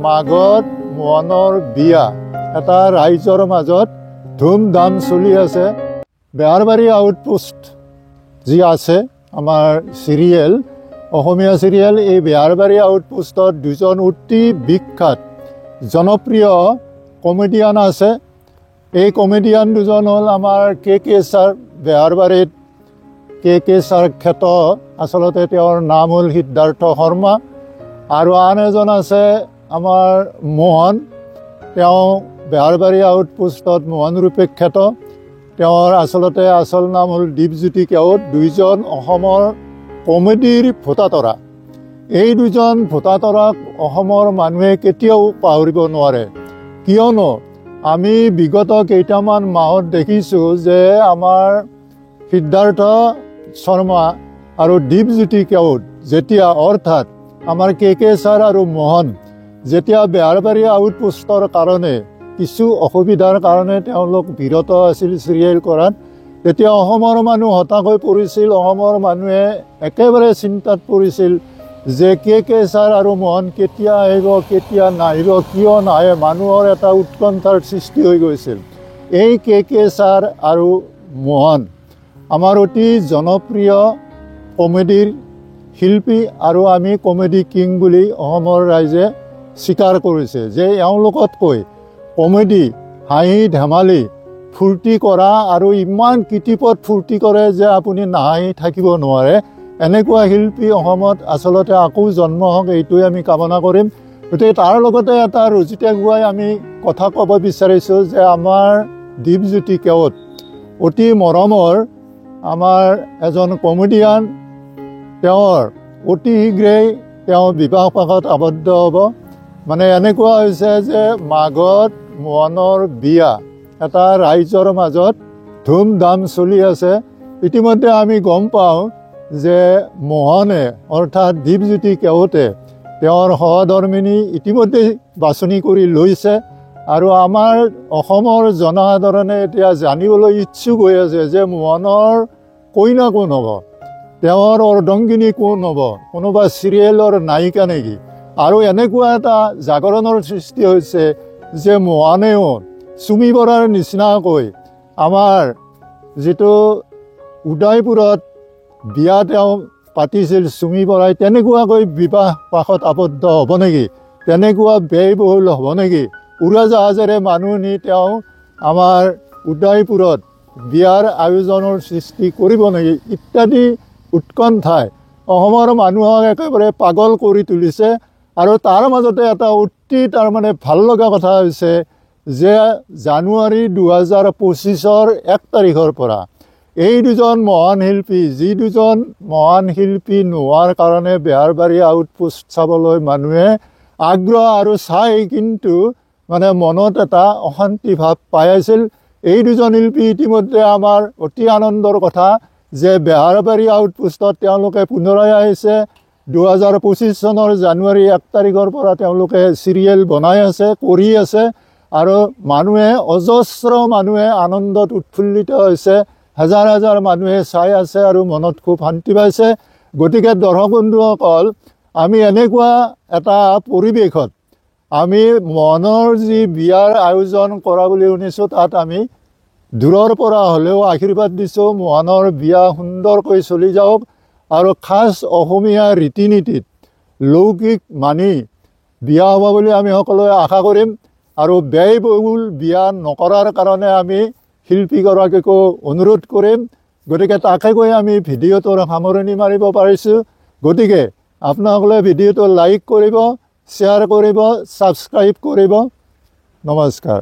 মাঘত মোহনৰ বিয়া এটা ৰাইজৰ মাজত ধুমধাম চলি আছে। বেহাৰবাৰী আউটপোষ্ট যি আছে আমাৰ চিৰিয়েল, অসমীয়া চিৰিয়েল, এই বেহাৰবাৰী আউটপোষ্টত দুজন অতি বিখ্যাত জনপ্ৰিয় কমেডিয়ান আছে। এই কমেডিয়ান দুজন হ'ল আমাৰ কে কে ছাৰ, বেহাৰবাৰীত কে কে ছাৰ খ্যাত, আচলতে তেওঁৰ নাম হ'ল সিদ্ধাৰ্থ শৰ্মা। আৰু আন এজন আছে আমাৰ মোহন, তেওঁ বেহাৰবাৰী আউটপোষ্টত মোহন ৰূপে খ্যাত। তেওঁৰ আচলতে আচল নাম হ'ল দীপজ্যোতি কেওট। দুইজন অসমৰ কমেডিৰ ভোটাতৰা। এই দুজন ভোটাতৰাক অসমৰ মানুহে কেতিয়াও পাহৰিব নোৱাৰে। কিয়নো আমি বিগত কেইটামান মাহত দেখিছোঁ যে আমাৰ সিদ্ধাৰ্থ শৰ্মা আৰু দীপজ্যোতি কেওট যেতিয়া, অৰ্থাৎ আমাৰ কে কে ছাৰ আৰু মোহন যেতিয়া বেহাৰবাৰী আউটপোষ্টৰ কাৰণে কিছু অসুবিধাৰ কাৰণে তেওঁলোক বিৰত আছিল চিৰিয়েল কৰাত, তেতিয়া অসমৰ মানুহ হতাশ হৈ পৰিছিল। অসমৰ মানুহে একেবাৰে চিন্তাত পৰিছিল যে কে কে ছাৰ আৰু মোহন কেতিয়া আহিব, কেতিয়া নাহিব, কিয় নাহে, মানুহৰ এটা উৎকণ্ঠাৰ সৃষ্টি হৈ গৈছিল। এই কে কে ছাৰ আৰু মোহন আমাৰ অতি জনপ্ৰিয় কমেডিৰ শিল্পী আৰু আমি কমেডি কিং বুলি অসমৰ ৰাইজে স্বীকাৰ কৰিছে যে এওঁলোকতকৈ কমেডি, হাঁহি ধেমালি, ফূৰ্তি কৰা আৰু ইমান কিটিপত ফূৰ্তি কৰে যে আপুনি নাহাঁহি থাকিব নোৱাৰে, এনেকুৱা শিল্পী অসমত আচলতে আকৌ জন্ম হওক, এইটোৱে আমি কামনা কৰিম। গতিকে তাৰ লগতে এটা ৰজিতা গুৱাই আমি কথা ক'ব বিচাৰিছোঁ যে আমাৰ দীপজ্যোতি কেওট অতি মৰমৰ আমাৰ এজন কমেডিয়ান, তেওঁৰ অতি শীঘ্ৰেই তেওঁ বিবাহ পাশত আবদ্ধ হ'ব। মানে এনেকুৱা হৈছে যে মাঘত মোহনৰ বিয়া এটা ৰাইজৰ মাজত ধুমধাম চলি আছে। ইতিমধ্যে আমি গম পাওঁ যে মোহনে অৰ্থাৎ দীপজ্যোতি কেওটে তেওঁৰ সহধৰ্মিনী ইতিমধ্যে বাছনি কৰি লৈছে আৰু আমাৰ অসমৰ জনসাধাৰণে এতিয়া জানিবলৈ ইচ্ছুক হৈ আছে যে মোহনৰ কইনা কোন হ'ব, তেওঁৰ অৰ্ধংগিনী কোন হ'ব, কোনোবা চিৰিয়েলৰ নায়িকা নেকি। আৰু এনেকুৱা এটা জাগৰণৰ সৃষ্টি হৈছে যে মোহনেও চুমি বৰাৰ নিচিনাকৈ আমাৰ যিটো উদয়পুৰত বিয়া তেওঁ পাতিছিল চুমি বৰাই, তেনেকুৱাকৈ বিবাহ পাশত আবদ্ধ হ'ব নেকি, তেনেকুৱা ব্যয়বহুল হ'ব নেকি, উৰাজাহাজেৰে মানুহ নি তেওঁ আমাৰ উদয়পুৰত বিয়াৰ আয়োজনৰ সৃষ্টি কৰিব নেকি, ইত্যাদি উৎকণ্ঠাই অসমৰ মানুহক একেবাৰে পাগল কৰি তুলিছে। আৰু তাৰ মাজতে এটা অতি তাৰমানে ভাল লগা কথা হৈছে যে জানুৱাৰী 2025ৰ 1 তাৰিখৰ পৰা এই দুজন মহান শিল্পী, যি দুজন মহান শিল্পী নোহোৱাৰ কাৰণে বেহাৰবাৰী আউটপোষ্ট চাবলৈ মানুহে আগ্ৰহ আৰু চাই কিন্তু মানে মনত এটা অশান্তি ভাৱ পাই আছিল, এই দুজন শিল্পী ইতিমধ্যে আমাৰ অতি আনন্দৰ কথা যে বেহাৰবাৰী আউটপোষ্টত তেওঁলোকে পুনৰাই আহিছে। 2025 চনৰ জানুৱাৰী 1 তাৰিখৰ পৰা তেওঁলোকে চিৰিয়েল বনাই আছে, কৰি আছে আৰু মানুহে, অজস্ৰ মানুহে আনন্দত উৎফুল্লিত হৈছে, হাজাৰ হাজাৰ মানুহে চাই আছে আৰু মনত খুব শান্তি পাইছে। গতিকে দৰ্শক বন্ধুসকল, আমি এনেকুৱা এটা পৰিৱেশত আমি মনৰ যি বিয়াৰ আয়োজন কৰা বুলি শুনিছোঁ, তাত আমি দূৰৰ পৰা হ'লেও আশীৰ্বাদ দিছোঁ, মোহনৰ বিয়া সুন্দৰকৈ চলি যাওক আৰু খাচ অসমীয়া ৰীতি নীতিত লৌকিক মানি বিয়া হ'ব বুলি আমি সকলোৱে আশা কৰিম। আৰু ব্যয়বহুল বিয়া নকৰাৰ কাৰণে আমি শিল্পীগৰাকীকো অনুৰোধ কৰিম। গতিকে তাকে কৈ আমি ভিডিঅ'টোৰ সামৰণি মাৰিব পাৰিছোঁ। গতিকে আপোনালোকে ভিডিঅ'টো লাইক কৰিব, শ্বেয়াৰ কৰিব, ছাবস্ক্ৰাইব কৰিব। নমস্কাৰ।